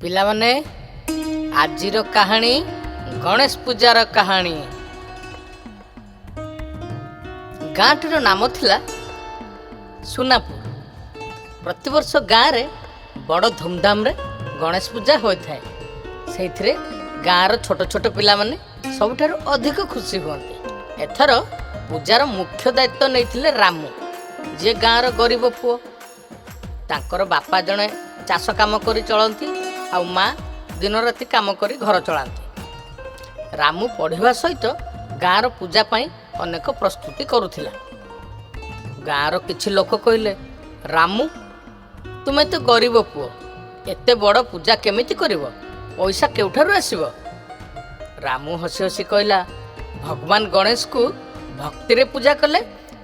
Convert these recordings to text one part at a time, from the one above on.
ପିଲାମାନେ, ଆଜିର କାହାଣୀ ଗଣେଶ ପୂଜାର କାହାଣୀ। ଗାଁଟିର ନାମ ଥିଲା ସୁନାପୁର। ପ୍ରତିବର୍ଷ ଗାଁରେ ବଡ଼ ଧୁମଧାମରେ ଗଣେଶ ପୂଜା ହୋଇଥାଏ। ସେଇଥିରେ ଗାଁର ଛୋଟ ଛୋଟ ପିଲାମାନେ ସବୁଠାରୁ ଅଧିକ ଖୁସି ହୁଅନ୍ତି। ଏଥର ପୂଜାର ମୁଖ୍ୟ ଦାୟିତ୍ୱ ନେଇଥିଲେ ରାମୁ, ଯିଏ ଗାଁର ଗରିବ ପୁଅ। ତାଙ୍କର ବାପା ଜଣେ ଚାଷ କାମ କରି ଚଳନ୍ତି ଆଉ ମା ଦିନରାତି କାମ କରି ଘର ଚଳାନ୍ତି। ରାମୁ ପଢ଼ିବା ସହିତ ଗାଁର ପୂଜା ପାଇଁ ଅନେକ ପ୍ରସ୍ତୁତି କରୁଥିଲା। ଗାଁର କିଛି ଲୋକ କହିଲେ, ରାମୁ, ତୁମେ ତ ଗରିବ ପୁଅ, ଏତେ ବଡ଼ ପୂଜା କେମିତି କରିବ? ପଇସା କେଉଁଠାରୁ ଆସିବ? ରାମୁ ହସି ହସି କହିଲା, ଭଗବାନ ଗଣେଶକୁ ଭକ୍ତିରେ ପୂଜା କଲେ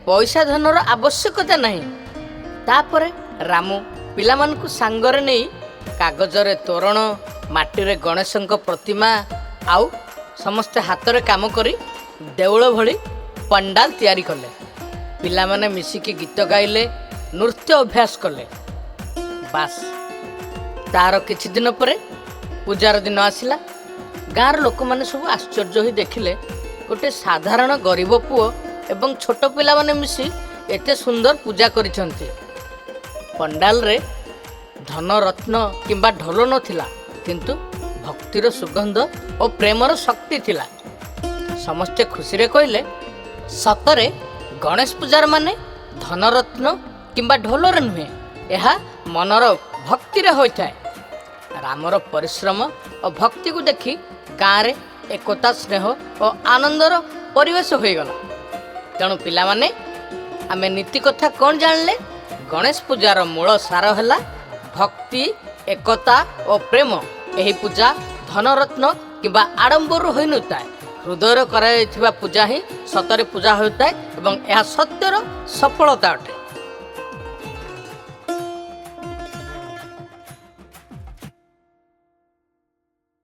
ପଇସା ଧନର ଆବଶ୍ୟକତା ନାହିଁ। ତାପରେ ରାମୁ ପିଲାମାନଙ୍କୁ ସାଙ୍ଗରେ ନେଇ କାଗଜରେ ତୋରଣ, ମାଟିରେ ଗଣେଶଙ୍କ ପ୍ରତିମା ଆଉ ସମସ୍ତେ ହାତରେ କାମ କରି ଦେଉଳ ଭଳି ପଣ୍ଡାଲ ତିଆରି କଲେ। ପିଲାମାନେ ମିଶିକି ଗୀତ ଗାଇଲେ, ନୃତ୍ୟ ଅଭ୍ୟାସ କଲେ। ବାସ୍, ତାର କିଛି ଦିନ ପରେ ପୂଜାର ଦିନ ଆସିଲା। ଗାଁର ଲୋକମାନେ ସବୁ ଆଶ୍ଚର୍ଯ୍ୟ ହୋଇ ଦେଖିଲେ, ଗୋଟେ ସାଧାରଣ ଗରିବ ପୁଅ ଏବଂ ଛୋଟ ପିଲାମାନେ ମିଶି ଏତେ ସୁନ୍ଦର ପୂଜା କରିଛନ୍ତି। ପଣ୍ଡାଲରେ ଧନ ରତ୍ନ କିମ୍ବା ଢୋଲ ନଥିଲା, କିନ୍ତୁ ଭକ୍ତିର ସୁଗନ୍ଧ ଓ ପ୍ରେମର ଶକ୍ତି ଥିଲା। ସମସ୍ତେ ଖୁସିରେ କହିଲେ, ସତରେ ଗଣେଶ ପୂଜାର ମାନେ ଧନରତ୍ନ କିମ୍ବା ଢୋଲରେ ନୁହେଁ, ଏହା ମନର ଭକ୍ତିରେ ହୋଇଥାଏ। ରାମର ପରିଶ୍ରମ ଓ ଭକ୍ତିକୁ ଦେଖି ଗାଁରେ ଏକତା, ସ୍ନେହ ଓ ଆନନ୍ଦର ପରିବେଶ ହୋଇଗଲା। ତେଣୁ ପିଲାମାନେ, ଆମେ ନୀତି କଥା କ'ଣ ଜାଣିଲେ? ଗଣେଶ ପୂଜାର ମୂଳ ସାର ହେଲା ଭକ୍ତି, ଏକତା ଓ ପ୍ରେମ। ଏହି ପୂଜା ଧନରତ୍ନ କିମ୍ବା ଆଡ଼ମ୍ବରରୁ ହୋଇନଥାଏ। ହୃଦୟରେ କରାଯାଇଥିବା ପୂଜା ହିଁ ସତରେ ପୂଜା ହୋଇଥାଏ ଏବଂ ଏହା ସତ୍ୟର ସଫଳତା ଅଟେ।